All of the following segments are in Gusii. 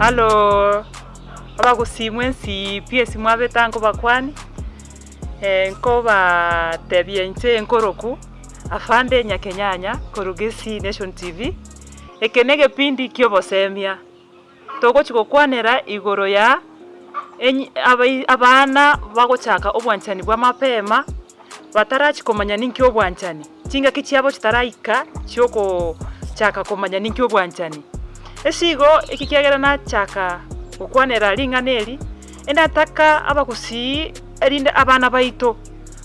Hallo, abagusii mwensi pi ase mwabete aa nkobakwania, nkobateebia inche nkoroku Afande Nyakenyanya korwa Gusii Nation TV, eke na egepindi kia obosemia. Togochia gokwanera igoro ya enyi abai abana bagochaka obwanchani bwa mapema, batarachia komanya ninki obwanchani, chingaki chiabo chitaraika chiokochaka komanya ninki obwanchani. Ase igo eki kiagera nachaka gokwanera ring'ana eri, endataka abagusii erinde abana baito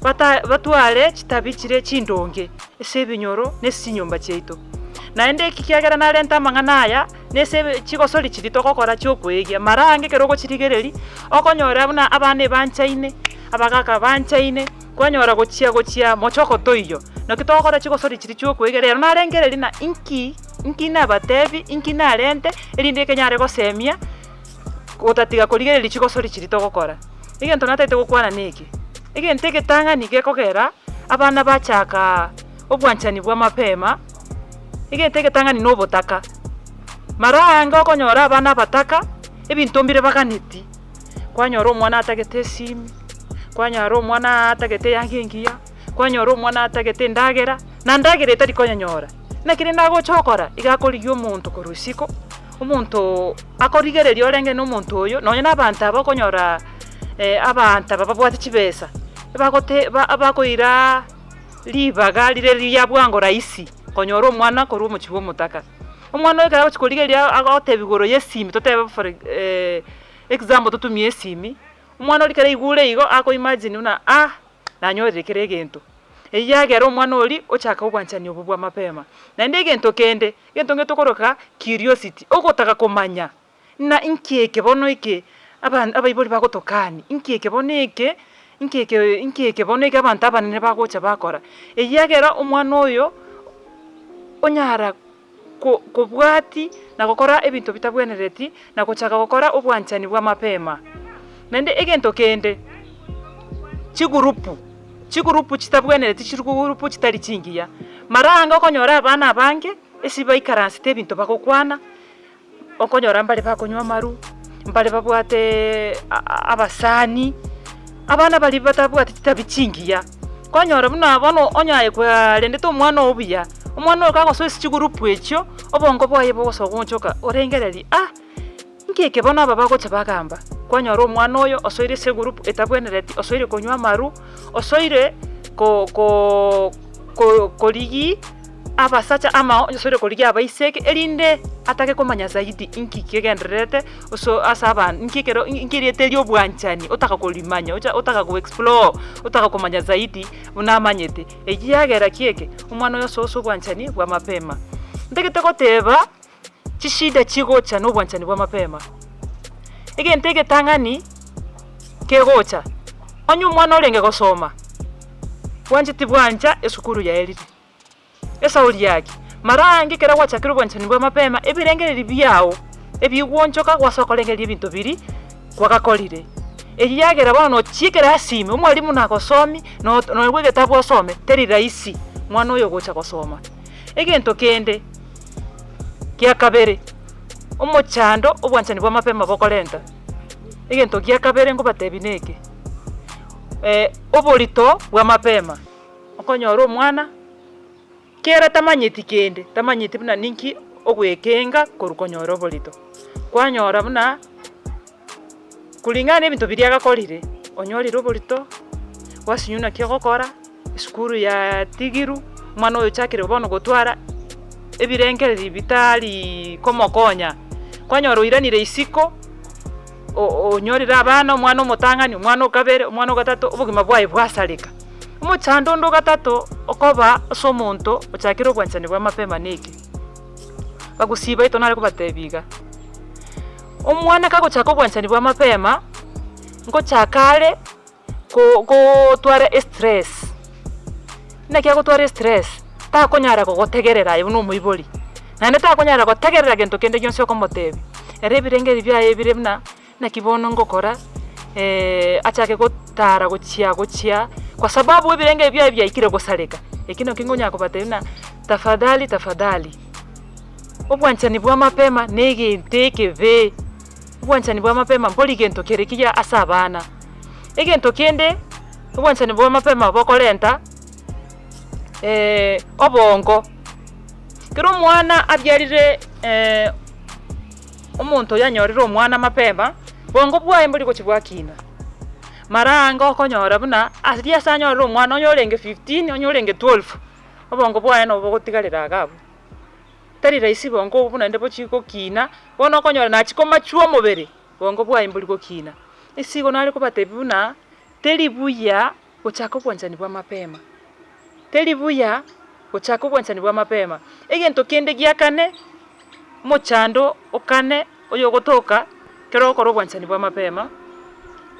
bata batware chitabi chire chindonge ase ebinyoro na ase chinyomba chiaito. Naende eki kiagera narenta amang'ana aya. Nese chigosori chiria togokora chi'okoegia, mara aange ekero ogochirigereria, okonyora buna abana ebanchaine, abagaka banchaine, kwanyora gochia gochia mochoko toiyo. Naki togokora chigosori chiria chi'okoegia, rero narengereria ng'a inki, inki nabatebi, inki narente, erinde ekenyare gosemia, gotatiga korigereria chigosori chiria togokora. Egento natagete gokwana neke, egento egetang'ani gekogera abana bachaka obwanchani bwa mapema. Egento egetang'ani na obotaka, mara aange okonyora abana abataka, ebinto mbire baganeti, kwanyora omwana atagete esimi, kwanyora omwana atagete eyanga engiya, kwanyora omwana atagete endagera, na ndagera etari koyenyora. Naki rende agocha gokora, iga akorigia omonto korwa isiko, omonto akorigereria orenge na omonto oyo, nonye na abanto aba okonyora abanto aba babwate chibesa, ebagote ba bakoira. Ribaga rire riria bwango rahisi konyora omwana korwa omochie bw'omotaka. Omwana oyo ekero agochia korigereria agotebia igoro y'esimi totebe for example totumie esimi, omwana oria ekero aigure igo ako imagine buna ah nanyorire kera egento. Eyio yagera omwana oria ochaka obwanchani obwo bwa mapema. Naende egento kende, egento nkere tokoroka curiosity, ogotaka komanya. Ng'a inki eke bono eke aba abaibori bagotokani, inki eke bono eke, inki eke inki eke bono eke abanto abanene bagocha bakora. Ekiagera omwana oyo onyara ko kobwati na gokora ebinto bitabwenereti na gochaka gokora obwanchani bwa mapema. Naende egento kende, chigurupu, chigurupu chitabwenereti chigurupu chitari chingiya, mara aange okonyora abana abange ase baikaransete ebinto bagokwana. Okonyora mbare bakonywa amaru, mbare babwate abasani, abana baria batabwati chitabi chingiya, kwanyora buna bono onye aye kwarendete omwana oo buya, omwana oyo kagosoa ase chigurupu echio, obongo bwaye bogosoa goonchoka orengereria ah, nki eke bono aba bagocha bagamba? Kwanyora omwana oyo osoire ase egurupu etabwenereti, osoire konywa amaru, osoire ko ko ko korigia. Abasacha amo osoire korigia abaiseke, erinde atake komanya zaidi inki kegendererete oso ase aban inki ekero inki erieta eria obwanchani otaka korimanya ocha otaka go explore otaka komanya zaidi buna amanyete. Eyio yagera ki eke? Omwana oyo osoe ase obwanchani bwa mapema. Ntagete goteba chishida chigocha na obwanchani bwa mapema, egento egetang'ani kegocha, onye omwana orenge gosoma, bwancheti bwancha esukuru yaerire. Esauri yaki, mara aange ekero gwachakire obwanchani bwa mapema, ebirengererio biao ebigwonchoka gwasoa korengereria ebinto biria kwagakorire. Eyio yagera bono nochia ekerasi ime, omwalimu nagosomie, no noegwe egetabu osome, teri rahisi mwana oyo ogocha gosoma. Egento kende gia kabere, omochando obwanchani bwa mapema bokorenta, egento gia kabere nkobatebia neke, oborito bwa mapema. Okonyora omwana, kera tamanyeti kende, tamanyeti buna ninki ogwekenga korwa konyora oborito. Kwanyora buna kulingana na ebinto biria agakorire, onyorire oborito, gwasinywa naki ogokora, esukuru yatigirwe, omwana oyo ochakire bono gotwara ebirengererio bitari komokonya. Kwanyora oiranire isiko. Onyorire abana, omwana omotang'ani, omwana o kabere, omwana o gatato, obogima bwaye bwasareka. Omochando onde o gatato okoba ase omonto ochakire obwanchani bwa mapema neke, bagusii baito nare kobatebia iga, omwana kagochaka obwanchani bwa mapema, ngochaka are ko kotwara estress, naki agotwara estress, takonyara gogotegerera aye buna omoibori, naende takonyara gotegerera gento kende gionsi okomotebia, ere ebirengererio biaye bire buna naki bono ngokora achake gotara gochia gochia kwa sababu ebirengererio biaye biaikire gosareka, ekio nakio nkonyara kobatebia buna tafadhali tafadhali, obwanchani bwa mapema na egento ekebe. Obwanchani bwa mapema mbori gento kere kiya ase abana. Egento kende, obwanchani bwa mapema bokorenta obongo. Ekero omwana abiarire omonto oyo anyorire omwana mapema, bongo bwaye mbori gochia bwakina. Mara aange okonyora buna aria ase anyorire omwana onye orenge 15 onye orenge 12, obongo bwaye nabo bogotigarera iga abwo. Tari rahisi bongo obwo naende bochie gokina, bono okonyora nachia komachwa omobere, bongo bwaye mbori gokina. Ase igo nare kobatebia buna, teri buya gochaka obwanchani bwa mapema, teri buya gochaka obwanchani bwa mapema. Egento kende gia kane, omochando o kane oyogotoka ekero ogokora obwanchani bwa mapema,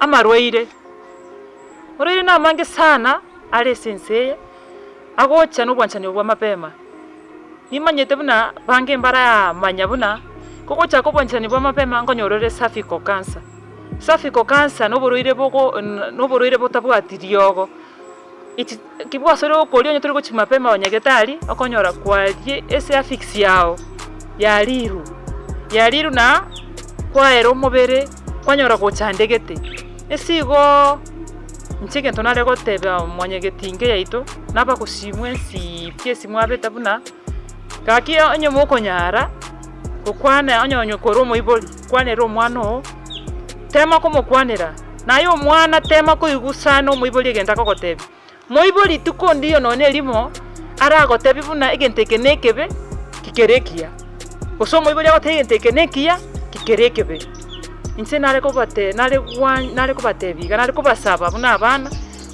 amarwaire. Amarwaire namange sana are ase ense eye, agocha na obwanchani obwo bwa mapema. Nimanyete buna bange mbaramanya buna, kogochaka obwanchani bwa mapema nkonyora ore cervical cancer. Cervical cancer na oborwaire bogo na oborwaire botabwati riogo, its ki bwasore gokoria onye tori gochia mapema onyagetari, okonyora kwarie ecervix yago yarirwe, yarirwe na kwaera omobere, kwanyora gochandegete. Ase igoo. Inche egento nare goteba mwanyagetinga yaito, nabagusii mwensi pi ase mwabete buna, gaki onye mokonyara gokwana onye onye kore omoibori, kwanera omwana oo, tema komokwanera, naye omwana tema koigwa sana omoibori egento akogotebia. Moibori rituko ndiyo nonye erimo, aragotebie buna egento eke na ekebe, kikere ekiya, gose omoibori agotebie egento eke na ekiya, kikere ekebe. Inche nare kobate nare gwa nare kobatebia iga, nare kobasaba buna abana,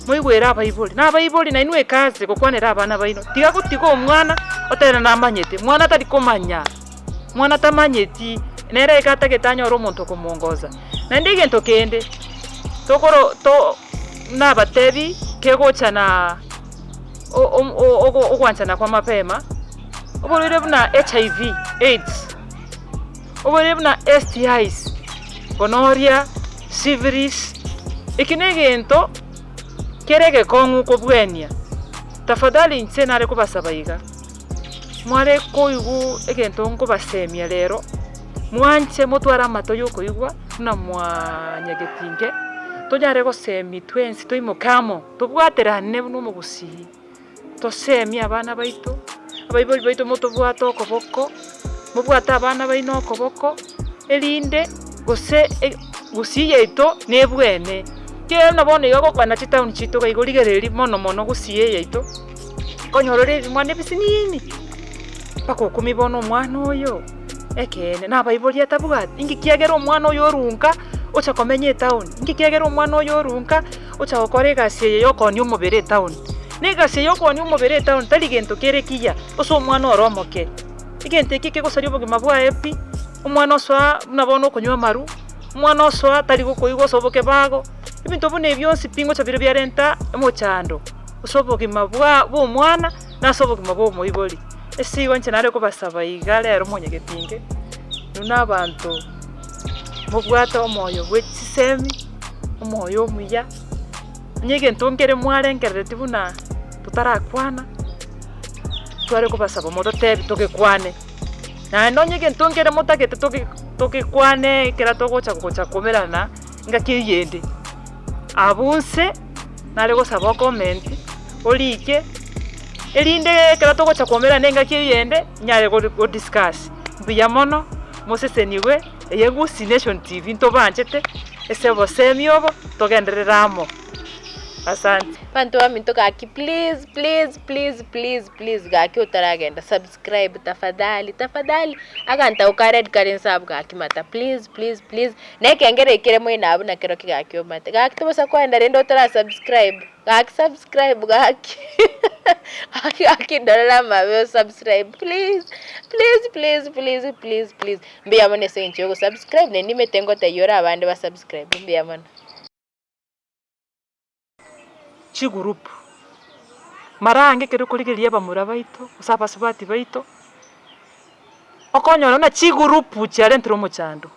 moigwere abaibori, na abaibori nainwe ekase gokwanera abana baino, tiga gotiga omwana otebe namanyete, mwana tari komanya, mwana tamanyeti, nere iga atagete anyore omonto okomongosa. Naende egento kende, tokoro to nabatebi kegocha na ogwanchana kwa mapema, oborwaire buna HIV, AIDS. Oborwaire buna STIs, gonorrhea, syphilis, eki negento kere egekong'u kobwenia. Tafadhali inche nare kobasaba iga, mware koigwa egento nkobasemia rero, mwanche motware amato ya okoigwa buna mwanyagetinge, tonyare gosemia twensi toimoke amo, tobwaterane buna omogusii. Tosemie abana baito, abaibori baito motobwate okoboko, mobwate abana baino okoboko, erinde gose gusii yaito nebwene. Ekiagera buna bono iga ogokwana chitown chiaito iga igo rigereria mono mono gusii eye yaito, okonyora ore ebimwana ebisinini, mpaka okumia bono omwana oyo, ekeene na abaibori atabwati, inki kiagera omwana oyo orunka ocha komenya etown, inki kiagera omwana oyo orunka ocha gokora egasi eye ya okoonia omobere etown. Na egasi eye ya okoonia omobere etown tari gento kere ekiya ase omwana ore omoke. Egento eke kegosaria obogima bwaye pi, omwana osoa buna bono okonywa amaru, omwana osoa tari gokoigwa ase obokebago, ebinto buna ebi bionsi pi ngocha bire biarenta omochando ase obogima bwa bwa omwana na ase obogima bwa omoibori. Ase igo inche nare kobasaba iga rero monyegetinge, inwe na abanto mobwate omoyo bwe chisemi, omoyo omuya, onye egento nkere mwarengerereti buna totarakwana, tware kobasaba mototebi togekwane. Naende onye egento nkere motagete toge togekwane ekero togocha gocha komerana engaki eyende, abwo nse nare gosaba okomenti, orike, erinde ekero togocha komerana engaki eyende, nyare go godiscuss. Mbuya mono, mosesenigwe, eye Gusii Nation TV ntobanchete, ase obosemi obo, togenderere amo. Asante. Abanto baminto gaki please please please please please gaki otaragenda subscribe tafadhali tafadhali aganto ako ka red kare inse abwo gaki mata please please please na ekengere ekere moino abwo nakerokio gaki omate gaki tobosa koenda rende otara subscribe gaki subscribe gaki gaki gaki ndorere amabe o subscribe please please please please please please mbuya mono ase eng'encho ya ogosubscribe naende nimanyete ngotebia ore abande ba subscribe mbuya mono. Chigurupu. Mara aange ekero okorigereria abamura baito, gose abasubati baito, okonyora buna chigurupu chiarentire omochando.